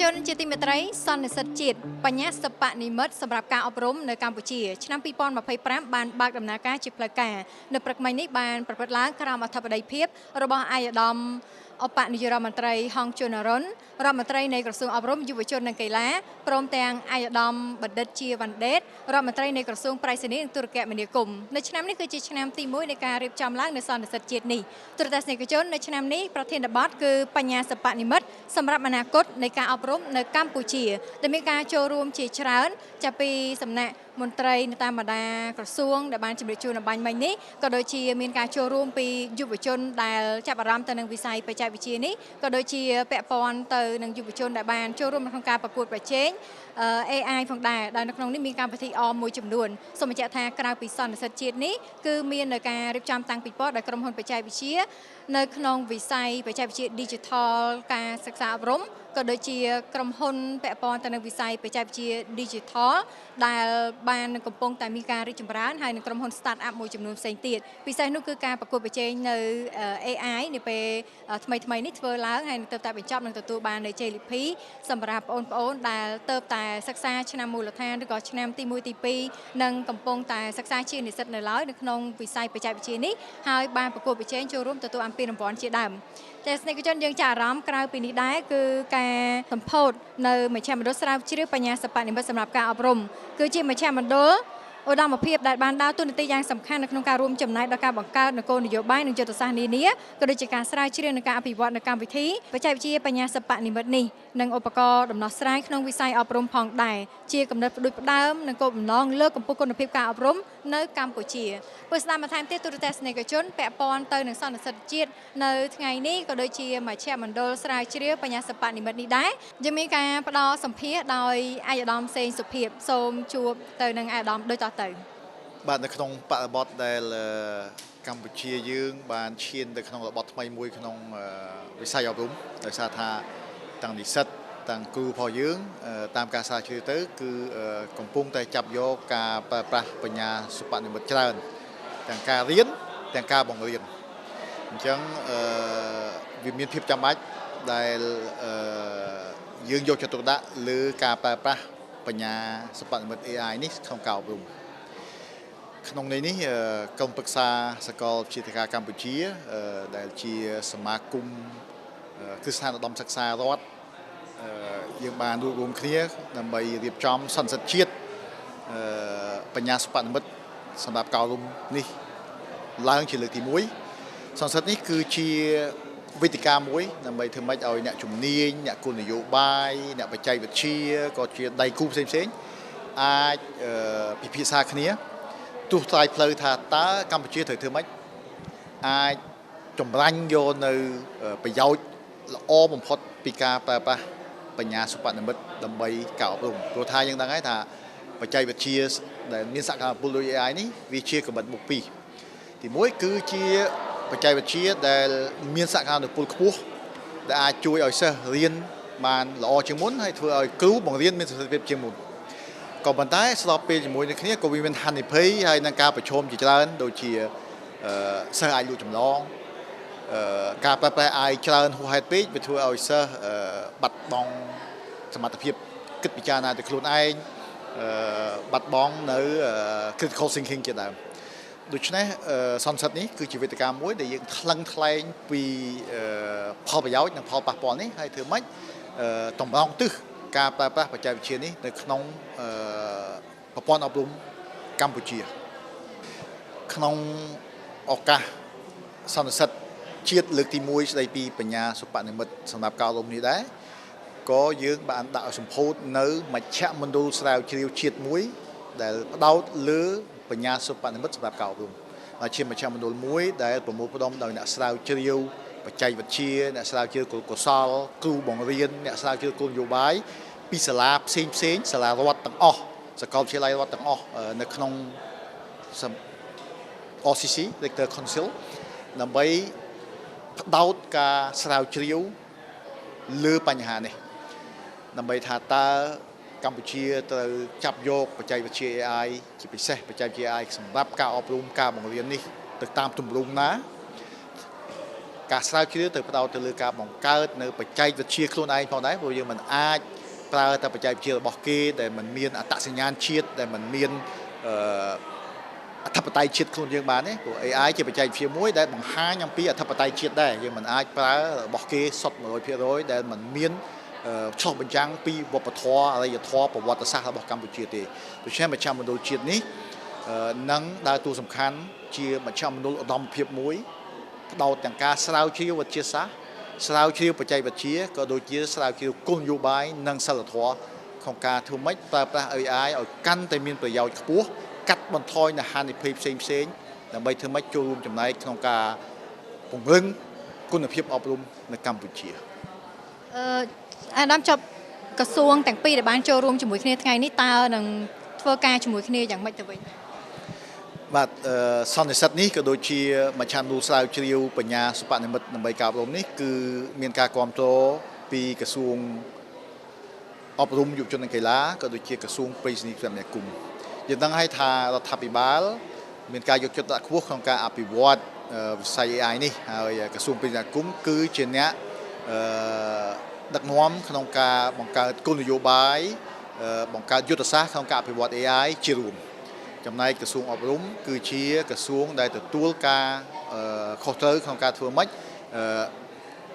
ជនជាទីមេត្រីសន្និសីទជាតិបញ្ញាសិប្បនិម្មិតសម្រាប់ការអប់រំនៅកម្ពុជាឆ្នាំ2025បានបើកដំណើរការជាផ្លូវការនៅព្រឹកមិញនេះបានប្រព្រឹត្តឡើងក្រោមអធិបតីភាពរបស់ឯកឧត្តមឧបនាយករដ្ឋមន្ត្រីហង្សជួននរុនរដ្ឋមន្ត្រីនៃក្រសួងអប់រំយុវជននិងកីឡាព្រមទាំងឯកឧត្តមបណ្ឌិតជាវ៉ាន់ដេតរដ្ឋមន្ត្រីនៃក្រសួងប្រៃសណីយ៍និងទូរគមនាគមន៍នៅឆ្នាំនេះគឺជាឆ្នាំទី1នៃការរៀបចំឡើងនៅសន្និសីទជាតិនេះទូរទស្សនិកជននៅឆ្នាំនេះប្រធានបទគឺបញ្ញាសិប្បនិម្មិតសម្រាប់អនាគតនៃការអប់រំនៅកម្ពុជាដែលមានការចូលរួមជាច្រើនចាប់ពីសំណាក់មន្ត្រីនៅតាមបណ្ដាក្រសួងដែលបានជម្រាបជូនអម្បាញ់មិញនេះក៏ដូចជាមានការចូលរួមពីយុវជនដែលចាប់អារម្មណ៍ទៅនឹងវិស័យបច្ចេកវិទ្យានេះក៏ដូចជាពាក់ព័ន្ធទៅនឹងយុវជនដែលបានចូលរួមក្នុងការប្រកួតប្រជែង AI ផងដែរដែលនៅក្នុងនេះមានកម្មវិធីអមមួយចំនួនសូមបញ្ជាក់ថាក្រៅពីសន្និសីទជាតិនេះគឺមាននៅការរៀបចំតាំងពិព័រណ៍ដោយក្រុមហ៊ុនបច្ចេកវិទ្យានៅក្នុងវិស័យបច្ចេកវិទ្យា Digital ការសិក្សាអប់រំក៏ដូចជាក្រុមហ៊ុនពាក់ព័ន្ធទៅនឹងវិស័យបច្ចេកវិទ្យា Digital ដែលបាននឹងកំពុងតែមានការរីកចម្រើនហើយនឹងក្រុមហ៊ុន Start up មួយចំនួនផ្សេងទៀតពិសេសនោះគឺការប្រកួតប្រជែងនៅ AI នាពេលថ្មីថ្មីនេះធ្វើឡើងហើយនឹងទើបតែបញ្ចប់នឹងទទួលបាននៅជ័យលាភីសម្រាប់បងប្អូនដែលទើបតែសិក្សាឆ្នាំមូលដ្ឋានឬក៏ឆ្នាំទី1ទី2និងកំពុងតែសិក្សាជានិស្សិតនៅឡើយនៅក្នុងវិស័យបច្ចេកវិទ្យានេះហើយបានប្រកួតប្រជែងចូលរួមទទួលបានពានរង្វាន់ជាដើមតែស្នេហ៍ជនយើងចាក់អារម្មណ៍ក្រៅពីនេះដែរគឺការសម្ពោធនៅមជ្ឈមណ្ឌលស្រាវជ្រាវបញ្ញាសិប្បនិម្មិតសម្រាប់ការអប់រំគឺជាមជ្ឈមណ្ឌលឧត្តមភាពដែលបានដើរតួនាទីយ៉ាងសំខាន់នៅក្នុងការរួមចំណែកដល់ការបង្កើតនគោលនយោបាយនិងយុទ្ធសាស្ត្រនានាក៏ដូចជាការស្រាវជ្រាវនិងការអភិវឌ្ឍនៅកម្មវិធីបច្ចេកវិទ្យាបញ្ញាសិប្បនិម្មិតនេះនិងឧបករណ៍ដំណោះស្រាយក្នុងវិស័យអប់រំផងដែរជាកំណត់ផ្ដួចផ្ដើមនិងគោលបំណងលើកកម្ពស់គុណភាពការអប់រំនៅកម្ពុជាពឹស្ដាប់បន្ថែមទៀតទូរទស្សនិកជនពាក់ព័ន្ធទៅនឹងសន្និសីទជាតិនៅថ្ងៃនេះក៏ដូចជាមជ្ឈមណ្ឌលស្រាវជ្រាវបញ្ញាសិប្បនិម្មិតនេះដែរយើងមានការផ្ដល់សម្ភារដោយឯកឧត្តមសេងសុភាពសូមជួបទៅនឹងឯកឧត្តមដូចតទៅ បាទនៅក្នុងបរិបទដែលកម្ពុជាយើងបានឈានទៅក្នុងរបបថ្មីមួយក្នុងវិស័យអប់រំដោយសារថាទាំងនិស្សិតទាំងគ្រូរបស់យើងតាមការស្រាវជ្រាវទៅគឺកំពុងតែចាប់យកការប្រើប្រាស់បញ្ញាសិប្បនិម្មិតច្រើនទាំងការរៀនទាំងការបង្រៀនអញ្ចឹងវាមានភាពចាំបាច់ដែលយើងយកចិត្តទុកដាក់លើការប្រើប្រាស់បញ្ញាសិប្បនិម្មិត AI នេះក្នុងការអប់រំក្នុងន័យនេះក្រុមប្រឹក្សាសកលវិទ្យាកម្ពុជាដែលជាសមាគមគ្រឹះស្ថានឧត្តមសិក្សារដ្ឋយើងបានរួបរวมគ្នាដើម្បីរៀបចំសន្និសីទជាតិបញ្ញាសិប្បនិម្មិតសម្រាប់ការអប់រំនេះឡើងជាលើកទី1សន្និសីទនេះគឺជាវេទិកាមួយដើម្បីធ្វើម៉េចឲ្យអ្នកជំនាញអ្នកគោលនយោបាយអ្នកបច្ចេកវិទ្យាក៏ជាដៃគូផ្សេងផ្សេងអាចពិភាក្សាគ្នាទស្សន៍ត្រាយផ្លូវថាតើកម្ពុជាត្រូវធ្វើម៉េចអាចចម្រាញ់យកនៅប្រយោជន៍ល្អបំផុតពីការប្រើប្រាស់បញ្ញាសិប្បនិម្មិតដើម្បីការអប់រំព្រោះថាយើងដឹងហើយថាបច្ចេកវិទ្យាដែលមានសក្តានុពលដូច AI នេះវាជាកម្រិតមុខពីរទី1គឺជាបច្ចេកវិទ្យាដែលមានសក្តានុពលខ្ពស់ដែលអាចជួយឲ្យសិស្សរៀនបានល្អជាងមុនហើយធ្វើឲ្យគ្រូបង្រៀនមានប្រសិទ្ធភាពជាងមុនក៏ប៉ុន្តែស្របពេលជាមួយនឹងគ្នាក៏វាមានហានិភ័យហើយនឹងការប្រឈមជាច្រើនដូចជាសិស្សអាចលួចចម្លងការប្រើប្រាស់ AI ច្រើនហួសហេតុពេកវាធ្វើឲ្យសិស្សបាត់បង់សមត្ថភាពគិតពិចារណាទៅខ្លួនឯងបាត់បង់នៅ critical thinking ជាដើមដូច្នេះសន្និសីទនេះគឺជាវេទិកាមួយដែលយើងថ្លឹងថ្លែងពីផលប្រយោជន៍និងផលប៉ះពាល់នេះហើយធ្វើម៉េចតម្រង់ទិសការប្រើប្រាស់បច្ចេកវិទ្យានេះនៅក្នុងប្រព័ន្ធអប់រំកម្ពុជាក្នុងឱកាសសន្និសីទជាតិលើកទី1ស្ដីពីបញ្ញាសិប្បនិម្មិតសម្រាប់ការអប់រំនេះដែរក៏យើងបានដាក់ឲ្យសម្ពោធនៅមជ្ឈមណ្ឌលស្រាវជ្រាវជាតិមួយដែលផ្ដោតលើបញ្ញាសិប្បនិម្មិតសម្រាប់ការអប់រំហើយជាមជ្ឈមណ្ឌលមួយដែលប្រមូលផ្ដុំដោយអ្នកស្រាវជ្រាវបច្ចេកវិទ្យាអ្នកស្រាវជ្រាវកុសលគ្រូបង្រៀនអ្នកស្រាវជ្រាវគោលនយោបាយពីសាលាផ្សេងផ្សេងសាលារដ្ឋទាំងអស់សាកលវិទ្យាល័យរដ្ឋទាំងអស់នៅក្នុង RCC Rector Council ដើម្បីផ្ដោតការស្រាវជ្រាវលើបញ្ហានេះដើម្បីថាតើកម្ពុជាត្រូវចាប់យកបច្ចេកវិទ្យា AI ជាពិសេសបច្ចេកវិទ្យា AI សម្រាប់ការអប់រំការបង្រៀននេះទៅតាមទម្រង់ណា ការស្រាវជ្រាវទៅផ្ដោតទៅលើការបង្កើតនៅបច្ចេកវិទ្យាខ្លួនឯងផងដែរព្រោះយើងមិនអាចប្រើតែបច្ចេកវិទ្យារបស់គេដែលមិនមានអត្តសញ្ញាណជាតិដែលមិនមានអធិបតេយ្យជាតិខ្លួនយើងបានទេព្រោះ AI ជាបច្ចេកវិទ្យាមួយដែលបង្ហាញអំពីអធិបតេយ្យជាតិដែរយើងមិនអាចប្រើរបស់គេសុទ្ធ100%ដែលមិនមានឆ្លុះបញ្ចាំងពីវប្បធម៌អរិយធម៌ប្រវត្តិសាស្ត្ររបស់កម្ពុជាទេដូច្នេះមជ្ឈមណ្ឌលជាតិនេះនឹងដើរតួសំខាន់ជាមជ្ឈមណ្ឌលឧត្តមភាពមួយផ្ដោតទាំងការស្រាវជ្រាវវិទ្យាសាស្ត្រស្រាវជ្រាវបច្ចេកវិទ្យាក៏ដូចជាស្រាវជ្រាវគោលនយោបាយនិងសីលធម៌ក្នុងការធ្វើម៉េចប្រើប្រាស់ AI ឲ្យកាន់តែមានប្រយោជន៍ខ្ពស់កាត់បន្ថយនូវហានិភ័យផ្សេងផ្សេងដើម្បីធ្វើម៉េចចូលរួមចំណែកក្នុងការពង្រឹងគុណភាពអប់រំនៅកម្ពុជាអាដាមចប់ក្រសួងទាំងពីរដែលបានចូលរួមជាមួយគ្នាថ្ងៃនេះតើនឹងធ្វើការជាមួយគ្នាយ៉ាងម៉េចទៅវិញបាទសន្និសីទនេះក៏ដូចជាមជ្ឈមណ្ឌលស្រាវជ្រាវបញ្ញាសិប្បនិម្មិតដើម្បីការអប់រំនេះគឺមានការគាំទ្រពីក្រសួងអប់រំយុវជននិងកីឡាក៏ដូចជាក្រសួងប្រៃសណីយ៍គមនាគមន៍យើងដឹងហើយថារដ្ឋាភិបាលមានការយកចិត្តទុកដាក់ខ្ពស់ក្នុងការអភិវឌ្ឍវិស័យ AI នេះហើយក្រសួងប្រៃសណីយ៍គមន៍គឺជាអ្នកដឹកនាំក្នុងការបង្កើតគោលនយោបាយបង្កើតយុទ្ធសាស្ត្រក្នុងការអភិវឌ្ឍ AI ជារួមចំណែកក្រសួងអប់រំគឺជាក្រសួងដែលទទួលការខុសត្រូវក្នុងការធ្វើម៉េច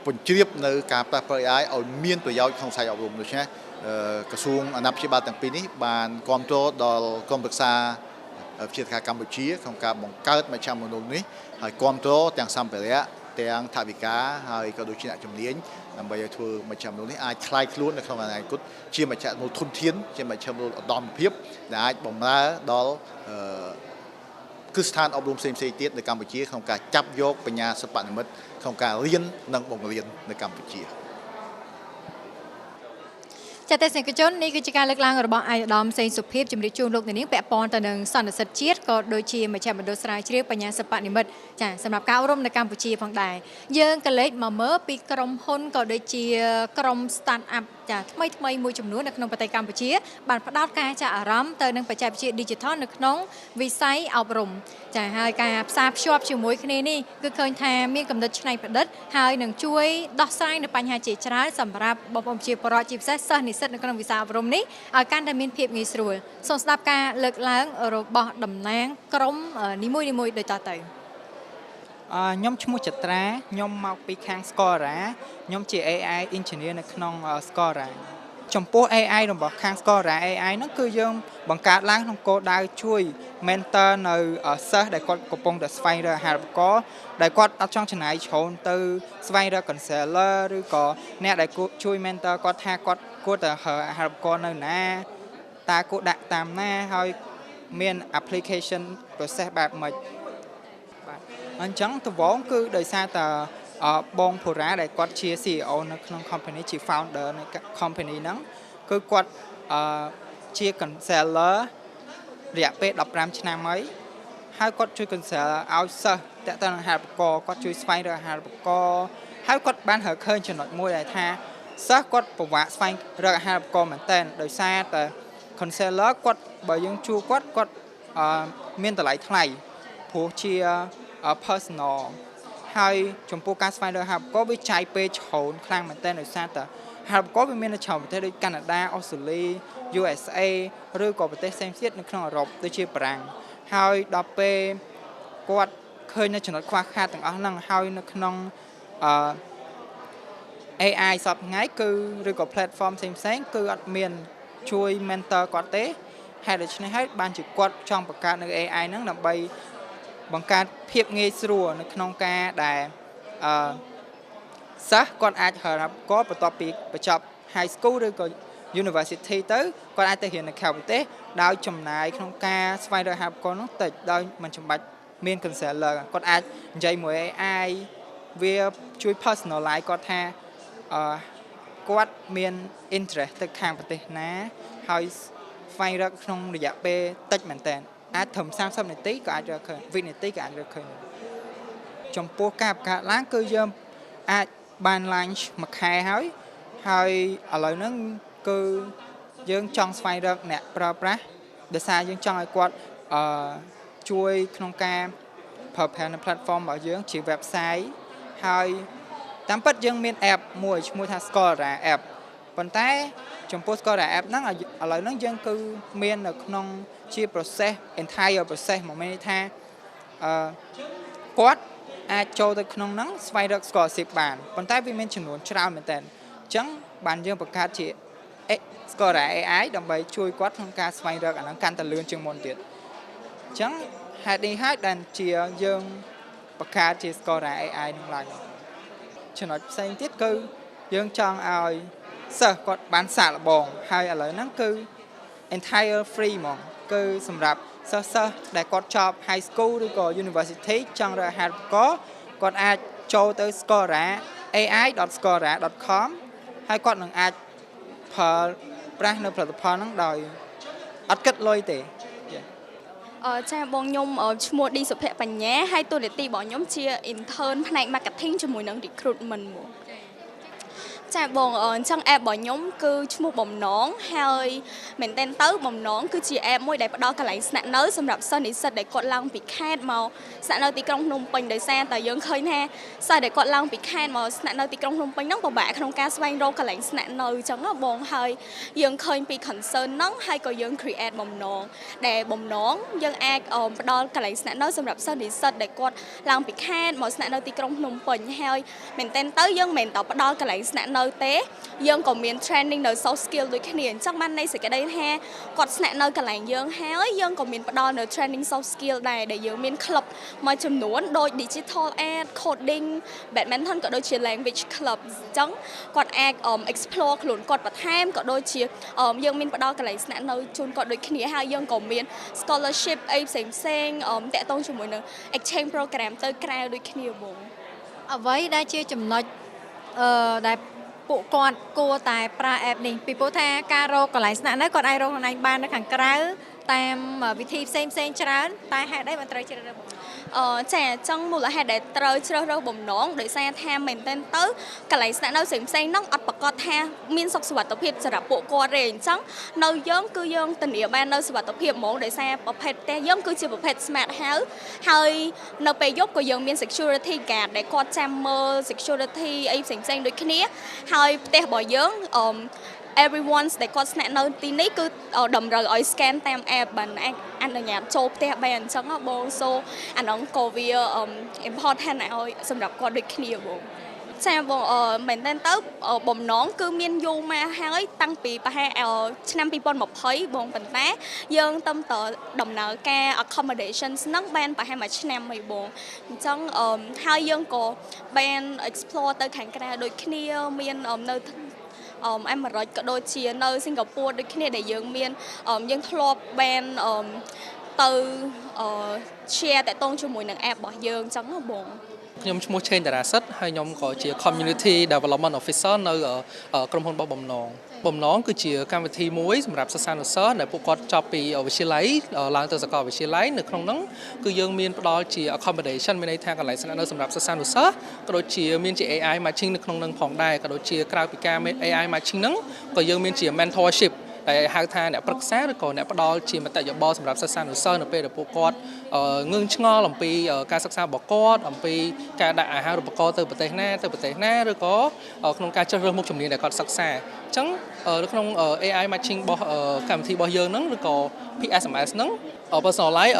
ពញ្ជ្រាបនៅការប្រើប្រាស់ AI ឲ្យមានប្រយោជន៍ក្នុងវិស័យអប់រំដូច្នេះក្រសួងអាណាព្យាបាលទាំងពីរនេះបានគាំទ្រដល់ក្រុមប្រឹក្សាវិទ្យាការកម្ពុជាក្នុងការបង្កើតមជ្ឈមណ្ឌលនេះហើយគាំទ្រទាំងសម្ភារៈទាំងថវិកាហើយក៏ដូចជាអ្នកជំនាញដើម្បីឲ្យធ្វើមជ្ឈមណ្ឌលនេះអាចក្លាយខ្លួននៅក្នុងអនាគតជាមជ្ឈមណ្ឌលធនធានជាមជ្ឈមណ្ឌលឧត្តមភាពដែលអាចបម្រើដល់គ្រឹះស្ថានអប់រំផ្សេងៗទៀតនៅកម្ពុជាក្នុងការចាប់យកបញ្ញាសិប្បនិម្មិតក្នុងការរៀននិងបង្រៀននៅកម្ពុជាចា៎ទេសនិកជននេះគឺជាការលើកឡើងរបស់ឯកឧត្តមសេងសុភាពជំរាបជូនលោកអ្នកនាងពាក់ព័ន្ធទៅនឹងសន្និសីទជាតិក៏ដូចជាមជ្ឈមណ្ឌលស្រាវជ្រាវបញ្ញាសិប្បនិម្មិតចា៎សម្រាប់ការអប់រំនៅកម្ពុជាផងដែរយើងក៏លេចមកមើលពីក្រុមហ៊ុនក៏ដូចជាក្រុម start up ចា៎ថ្មីថ្មីមួយចំនួននៅក្នុងប្រទេសកម្ពុជាបានផ្ដោតការចាក់អារម្មណ៍ទៅនឹងបច្ចេកវិទ្យា Digital នៅក្នុងវិស័យអប់រំចា៎ហើយការផ្សារភ្ជាប់ជាមួយគ្នានេះគឺឃើញថាមានគំនិតច្នៃប្រឌិតហើយនឹងជួយដោះស្រាយនៅបញ្ហាជាច្រើនសម្រាប់បងប្អូនប្រជាពលរដ្ឋជាពិសេសសិស្សនិស្សិតនៅក្នុងវិស័យអប់រំនេះឲ្យកាន់តែមានភាពងាយស្រួលសូមស្ដាប់ការលើកឡើងរបស់តំណាងក្រុមនីមួយៗដូចតទៅខ្ញុំឈ្មោះចត្រាខ្ញុំមកពីខាង Scora ខ្ញុំជា AI engineer នៅក្នុង Scora ចំពោះ AI របស់ខាង Scora AI ហ្នឹងគឺយើងបង្កើតឡើងក្នុងគោលដៅជួយ mentor នៅសិស្សដែលគាត់កំពុងតែស្វែងរកអាហារូបករណ៍ដែលគាត់អត់ចង់ចំណាយច្រើនទៅស្វែងរក counselor ឬក៏អ្នកដែលជួយ mentor គាត់ថាគាត់គួរតែរើអាហារូបករណ៍នៅណាតើគួរដាក់តាមណាហើយមាន application process បែបម៉េចបាទអញ្ចឹងដំបូងគឺដោយសារតែបងភូរ៉ាដែលគាត់ជា CEO នៅក្នុង company ជា founder នៃ company ហ្នឹងគឺគាត់ជា counselor រយៈពេល15ឆ្នាំហើយហើយគាត់ជួយ counsel ឲ្យសិស្សតាក់ទងនឹងអាហារូបករណ៍គាត់ជួយស្វែងរកអាហារូបករណ៍ហើយគាត់បានរកឃើញចំណុចមួយដែលថាសិស្សគាត់ពិបាកស្វែងរកអាហារូបករណ៍មែនតើដោយសារតែ counselor គាត់បើយើងជួគាត់គាត់មានតម្លៃថ្លៃព្រោះជា personal ហើយចំពោះការស្វែងរកអាហារូបករណ៍វាចាយពេលច្រើនខ្លាំងមែនតើដោយសារតែអាហារូបករណ៍វាមាននៅច្រើនប្រទេសដូចកាណាដាអូស្ត្រាលី USA ឬក៏ប្រទេសផ្សេងទៀតនៅក្នុងអឺរ៉ុបដូចជាបារាំងហើយដល់ពេលគាត់ឃើញនៅចំណុចខ្វះខាតទាំងអស់ហ្នឹងហើយនៅក្នុងអឺ AI សប្តាហ៍ថ្ងៃគឺឬក៏ platform ផ្សេងៗគឺអត់មានជួយ mentor គាត់ទេហេតុដូច្នេះហើយបានជាគាត់ចង់បង្កើតនៅ AI ហ្នឹងដើម្បីបង្កើតភាពងាយស្រួលនៅក្នុងការដែលអឺសិស្សគាត់អាចរកគាត់បន្ទាប់ពីបញ្ចប់ high school ឬក៏ university ទៅគាត់អាចទៅរៀននៅក្រៅប្រទេសដោយចំណាយក្នុងការស្វែងរកអាហារូបករណ៍នោះតិចដោយមិនចាំបាច់មាន counselor គាត់អាចនិយាយមួយ AI វាជួយ personalize គាត់ថាអឺគាត់មាន interest ទៅខាងប្រទេសណាហើយស្វែងរកក្នុងរយៈពេលតិចមែនតើអាចត្រឹម30នាទីក៏អាចរកឃើញវិនាទីក៏អាចរកឃើញចំពោះការបង្កើតឡើងគឺយើងអាចបាន launch មួយខែហើយហើយឥឡូវហ្នឹងគឺយើងចង់ស្វែងរកអ្នកប្រើប្រាស់ដោយសារយើងចង់ឲ្យគាត់អឺជួយក្នុងការប្រើប្រាស់នៅ platform របស់យើងជា website ហើយ ហើយតាមពិតយើងមាន app មួយឈ្មោះថា Scholara app ប៉ុន្តែចំពោះ Scholara app ហ្នឹងឥឡូវហ្នឹងយើងគឺមាននៅក្នុងជា process entire process មកមានន័យថាអឺគាត់អាចចូលទៅក្នុងហ្នឹងស្វែងរក scholarship បានប៉ុន្តែវាមានចំនួនច្រើនមែនតើអញ្ចឹងបានយើងបង្កើតជា Scholara AI ដើម្បីជួយគាត់ក្នុងការស្វែងរកអាហ្នឹងកាន់តែលឿនជាងមុនទៀតអញ្ចឹងហេតុនេះហើយដែលជាយើងបង្កើតជា Scholara AI នឹងឡើងចំណុចផ្សេងទៀតគឺយើងចង់ឲ្យសិស្សគាត់បានសាកល្បងហើយឥឡូវហ្នឹងគឺ entire free ហ្មងគឺសម្រាប់សិស្សសិស្សដែលគាត់ចប់ high school ឬក៏ university ចង់រើសអាហារូបករណ៍គាត់អាចចូលទៅ Scholara ai.scholara.com ហើយគាត់នឹងអាចប្រើប្រាស់នៅផលិតផលហ្នឹងដោយអត់គិតលុយទេ Yeah. ចាបងខ្ញុំឈ្មោះឌីសុភ័ក្របញ្ញាហើយតួនាទីរបស់ខ្ញុំជា intern ផ្នែក marketing ជាមួយនឹង recruitment មកចាបងអញ្ចឹង app របស់ខ្ញុំគឺឈ្មោះបំណងហើយមែនតើទៅបំណងគឺជា app មួយដែលផ្ដល់កន្លែងស្នាក់នៅសម្រាប់សិស្សនិស្សិតដែលគាត់ឡើងពីខេត្តមកស្នាក់នៅទីក្រុងភ្នំពេញដោយសារតែយើងឃើញថាសិស្សដែលគាត់ឡើងពីខេត្តមកស្នាក់នៅទីក្រុងភ្នំពេញហ្នឹងពិបាកក្នុងការស្វែងរកកន្លែងស្នាក់នៅអញ្ចឹងណាបងហើយយើងឃើញពី concern ហ្នឹងហើយក៏យើង create បំណងដែលបំណងយើងអាចផ្ដល់កន្លែងស្នាក់នៅសម្រាប់សិស្សនិស្សិតដែលគាត់ឡើងពីខេត្តមកស្នាក់នៅទីក្រុងភ្នំពេញហើយមែនតើទៅយើងមិនមែនតែផ្ដល់កន្លែងស្នាក់នៅទេយើងក៏មាន training នៅ soft skill ដូចគ្នាអញ្ចឹងបានន័យសេចក្តីថាគាត់ស្នាក់នៅកន្លែងយើងហើយយើងក៏មានផ្ដល់នៅ training soft skill ដែរដែលយើងមាន club មួយចំនួនដូច digital art, coding, badminton ក៏ដូចជា language club អញ្ចឹងគាត់អាច explore ខ្លួនគាត់បន្ថែមក៏ដូចជាយើងមានផ្ដល់កន្លែងស្នាក់នៅជូនគាត់ដូចគ្នាហើយយើងក៏មាន scholarship អីផ្សេងផ្សេងតាក់ទងជាមួយនឹង exchange program ទៅក្រៅដូចគ្នាបង អ្វីដែលជាចំណុចដែលពួកគាត់គួរតែប្រើ app នេះពីព្រោះថាការរកកន្លែងស្នាក់នៅគាត់អាចរកខ្លួនឯងបាននៅខាងក្រៅតាមវិធីផ្សេងផ្សេងច្រើនតែហេតុអីបានត្រូវជ្រើសរើសបំណង ចាអញ្ចឹងមូលហេតុដែលត្រូវជ្រើសរើសបំណងដោយសារថាមែនទែនទៅកន្លែងស្នាក់នៅផ្សេងផ្សេងហ្នឹងអត់ប្រកាសថាមានសុខសុវត្ថិភាពសម្រាប់ពួកគាត់ទេអញ្ចឹងនៅយើងគឺយើងធានាបាននៅសុវត្ថិភាពហ្មងដោយសារប្រភេទផ្ទះយើងគឺជាប្រភេទ smart house ហើយនៅពេលយប់ក៏យើងមាន security guard ដែលគាត់ចាំមើល security អីផ្សេងផ្សេងដូចគ្នាហើយផ្ទះរបស់យើងអឺ everyone ដែលគាត់ស្នាក់នៅទីនេះគឺតម្រូវឲ្យ scan តាម app បានអាចអនុញ្ញាតចូលផ្ទះបានអញ្ចឹងណាបង so អាហ្នឹងក៏វា important ឲ្យសម្រាប់គាត់ដូចគ្នាបងចាបងអឺមែនតើទៅបំណងគឺមានយូរមកហើយតាំងពីប្រហែលឆ្នាំ2020បងប៉ុន្តែយើងតំតដំណើរការ accommodation ហ្នឹងបានប្រហែលមួយឆ្នាំហើយបងអញ្ចឹងហើយយើងក៏បាន explore ទៅខាងក្រៅដូចគ្នាមាននៅអាមេរិកក៏ដូចជានៅសិង្ហបុរីដូចគ្នាដែលយើងមានយើងធ្លាប់បានទៅ share តាក់ទងជាមួយនឹង app របស់យើងអញ្ចឹងណាបង ខ្ញុំឈ្មោះឆេងតារាសិទ្ធហើយខ្ញុំក៏ជា Community Development Officer នៅក្រុមហ៊ុនរបស់បំណងបំណងគឺជាកម្មវិធីមួយសម្រាប់សិស្សានុសិស្សដែលពួកគាត់ចប់ពីវិទ្យាល័យឡើងទៅសាកលវិទ្យាល័យនៅក្នុងហ្នឹងគឺយើងមានផ្ដល់ជា accommodation មានន័យថាកន្លែងស្នាក់នៅសម្រាប់សិស្សានុសិស្សក៏ដូចជាមានជា AI matching នៅក្នុងហ្នឹងផងដែរក៏ដូចជាក្រៅពីការ AI matching ហ្នឹងក៏យើងមានជា mentorship ដែលហៅថាអ្នកប្រឹក្សាឬក៏អ្នកផ្ដល់ជាមតិយោបល់សម្រាប់សិស្សានុសិស្សនៅពេលដែលពួកគាត់ងឿងឆ្ងល់អំពីការសិក្សារបស់គាត់អំពីការដាក់អាហារូបករណ៍ទៅប្រទេសណាទៅប្រទេសណាឬក៏ក្នុងការជ្រើសរើសមុខជំនាញដែលគាត់សិក្សាអញ្ចឹងនៅក្នុង AI matching របស់កម្មវិធីរបស់យើងហ្នឹងឬក៏ PSMS ហ្នឹង personalize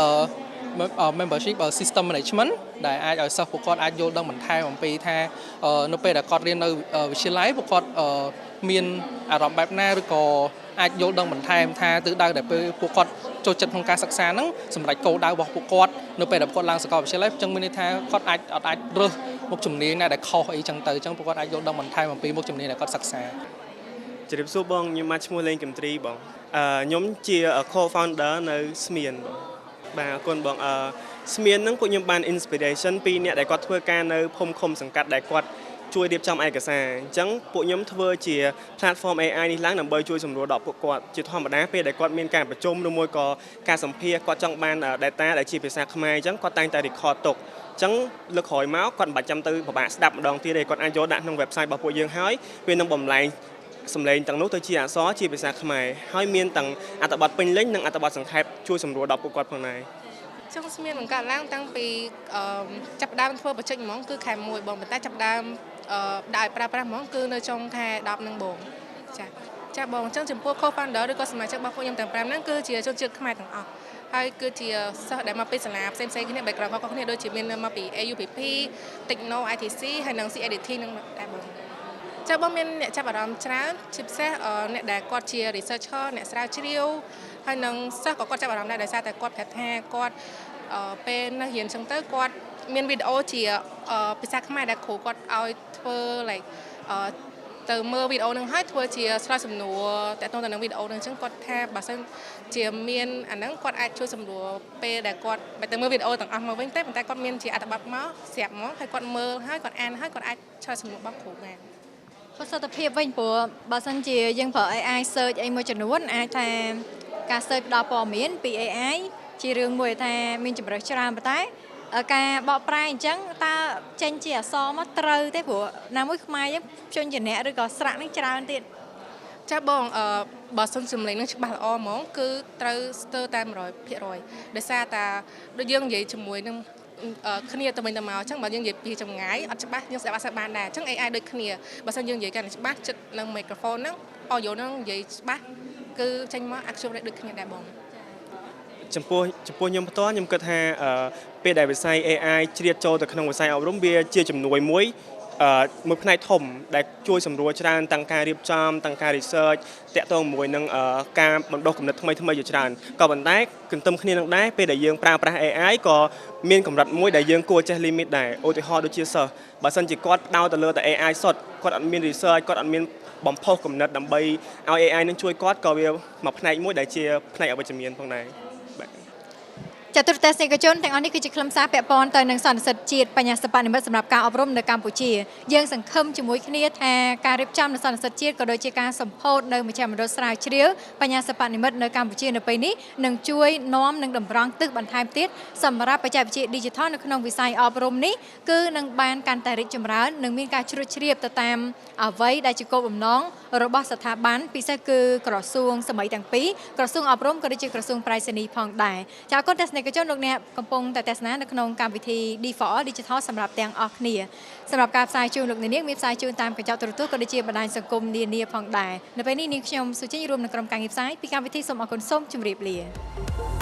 membership system management ដែលអាចឲ្យសិស្សពួកគាត់អាចយល់ដឹងបន្ថែមអំពីថានៅពេលដែលគាត់រៀននៅវិទ្យាល័យពួកគាត់មានអារម្មណ៍បែបណាឬក៏អាចយល់ដឹងបន្ថែមថាទិសដៅដែលពេលពួកគាត់ចូលចិត្តក្នុងការសិក្សាហ្នឹងសម្រាប់គោលដៅរបស់ពួកគាត់នៅពេលដែលគាត់ឡើងសាកលវិទ្យាល័យអញ្ចឹងមានន័យថាគាត់អាចអត់អាចរើសមុខជំនាញណាដែលខុសអីចឹងទៅអញ្ចឹងពួកគាត់អាចយល់ដឹងបន្ថែមអំពីមុខជំនាញដែលគាត់សិក្សា ជម្រាបសួរបងខ្ញុំមកឈ្មោះលេងកំទ្រីបងខ្ញុំជា co-founder នៅស្មៀនបងបាទអរគុណបងស្មៀនហ្នឹងពួកខ្ញុំបាន inspiration ពីអ្នកដែលគាត់ធ្វើការនៅភូមិឃុំសង្កាត់ដែលគាត់ជួយរៀបចំឯកសារអញ្ចឹងពួកខ្ញុំធ្វើជា platform AI នេះឡើងដើម្បីជួយសម្រួលដល់ពួកគាត់ជាធម្មតាពេលដែលគាត់មានការប្រជុំឬមួយក៏ការសម្ភាសគាត់ចង់បាន data ដែលជាភាសាខ្មែរអញ្ចឹងគាត់តែងតែ record ទុកអញ្ចឹងលើកក្រោយមកគាត់មិនបាច់ចាំទៅពិបាកស្ដាប់ម្ដងទៀតទេគាត់អាចយកដាក់ក្នុង website របស់ពួកយើងហើយវានឹងបំលែងសំឡេងទាំងនោះទៅជាអក្សរជាភាសាខ្មែរហើយមានទាំងអត្ថបទពេញលេញនិងអត្ថបទសង្ខេបជួយសម្រួលដល់ពួកគាត់ផងដែរ ចុងស្មានបង្កើតឡើងតាំងពីអឺចាប់ផ្ដើមធ្វើ project ហ្មងគឺខែ1បងប៉ុន្តែចាប់ផ្ដើមអឺដាក់ឲ្យប្រើប្រាស់ហ្មងគឺនៅចុងខែ10ហ្នឹងបងចាចាបងអញ្ចឹងចំពោះ co-founder ឬក៏សមាជិករបស់ពួកខ្ញុំទាំង5ហ្នឹងគឺជាជនជាតិខ្មែរទាំងអស់ហើយគឺជាសិស្សដែលមកពីសាលាផ្សេងៗគ្នា background ខុសៗគ្នាដូចជាមានមកពី AUPP Techno ITC ហើយនិង CADT នឹងដែរបងចាបងមានអ្នកចាប់អារម្មណ៍ច្រើនជាពិសេសអ្នកដែលគាត់ជា researcher អ្នកស្រាវជ្រាវហើយនិងសិស្សក៏គាត់ចាប់អារម្មណ៍ដែរដោយសារតែគាត់ប្រាប់ថាគាត់ពេលនៅរៀនចឹងទៅគាត់មានវីដេអូជាភាសាខ្មែរដែលគ្រូគាត់ឲ្យធ្វើ like ទៅមើលវីដេអូហ្នឹងហើយធ្វើជាឆ្លើយសំណួរតាក់ទងទៅនឹងវីដេអូហ្នឹងអញ្ចឹងគាត់ថាបើសិនជាមានអាហ្នឹងគាត់អាចជួយសម្រួលពេលដែលគាត់មិនទៅមើលវីដេអូទាំងអស់មកវិញទេប៉ុន្តែគាត់មានជាអត្ថបទមកស្រាប់មកហើយគាត់មើលហើយគាត់អានហើយគាត់អាចឆ្លើយសំណួររបស់គ្រូបាន។ ប្រសិទ្ធភាពវិញព្រោះបើសិនជាយើងប្រើ AI search អីមួយចំនួនអាចថាការ search ផ្ដល់ព័ត៌មានពី AI ជារឿងមួយថាមានជម្រើសច្រើនប៉ុន្តែការបកប្រែអញ្ចឹងតើចេញជាអក្សរមកត្រូវទេព្រោះណាមួយខ្មែរយើងព្យញ្ជនៈឬក៏ស្រៈនឹងច្រើនទៀត។ ចាបងអឺបើសិនសំឡេងនឹងច្បាស់ល្អហ្មងគឺត្រូវស្ទើរតែ100%ដោយសារតាដូចយើងនិយាយជាមួយនឹងគ្នាទៅវិញទៅមកអញ្ចឹងបើយើងនិយាយពីចម្ងាយអត់ច្បាស់យើងស្ដាប់អត់សូវបានដែរអញ្ចឹង AI ដូចគ្នាបើសិនយើងនិយាយកាន់តែច្បាស់ចិត្តនឹង microphone ហ្នឹង audio ហ្នឹងនិយាយច្បាស់គឺចេញមក accurate ដូចគ្នាដែរបង។ ចំពោះខ្ញុំផ្ទាល់ខ្ញុំគិតថាពេលដែលវិស័យ AI ជ្រៀតចូលទៅក្នុងវិស័យអប់រំវាជាជំនួយមួយមួយផ្នែកធំដែលជួយសម្រួលច្រើនទាំងការរៀបចំទាំងការ research តាក់ទងមួយនឹងការបណ្ដុះគំនិតថ្មីថ្មីជាច្រើនក៏ប៉ុន្តែទន្ទឹមគ្នានឹងដែរពេលដែលយើងប្រើប្រាស់ AI ក៏មានកម្រិតមួយដែលយើងគួរចេះ limit ដែរឧទាហរណ៍ដូចជាសិស្សបើសិនជាគាត់ផ្ដោតទៅលើតែ AI សុទ្ធគាត់អត់មាន research គាត់អត់មានបំផុសគំនិតដើម្បីឲ្យ AI នឹងជួយគាត់ក៏វាមួយផ្នែកមួយដែលជាផ្នែកអវិជ្ជមានផងដែរបាទ។ ចតុទស្សនិកជនទាំងអស់នេះគឺជាខ្លឹមសារពាក់ព័ន្ធទៅនឹងសន្និសីទជាតិបញ្ញាសិប្បនិម្មិតសម្រាប់ការអប់រំនៅកម្ពុជាយើងសង្ឃឹមជាមួយគ្នាថាការរៀបចំនូវសន្និសីទជាតិក៏ដូចជាការសម្ពោធនៅមជ្ឈមណ្ឌលស្រាវជ្រាវបញ្ញាសិប្បនិម្មិតនៅកម្ពុជានៅពេលនេះនឹងជួយនាំនិងតម្រង់ទិសបន្ថែមទៀតសម្រាប់បច្ចេកវិទ្យា Digital នៅក្នុងវិស័យអប់រំនេះគឺនឹងបានកាន់តែរីកចម្រើននិងមានការជ្រួតជ្រាបទៅតាមអ្វីដែលជាគោលបំណងរបស់ស្ថាប័នពិសេសគឺក្រសួងសម័យទាំងពីរក្រសួងអប់រំក៏ដូចជាក្រសួងប្រៃសណីផងដែរចាអរគុណទស្សនិកជនលោកអ្នកកំពុងតែទស្សនានៅក្នុងកម្មវិធី D4R Digital សម្រាប់ទាំងអស់គ្នាសម្រាប់ការផ្សាយជូនលោកអ្នកនាងមានផ្សាយជូនតាមកញ្ចក់ទូរទស្សន៍ក៏ដូចជាបណ្ដាញសង្គមនានាផងដែរនៅពេលនេះនាងខ្ញុំសុជីរួមនឹងក្រុមការងារផ្សាយពីកម្មវិធីសូមអរគុណសូមជម្រាបលា។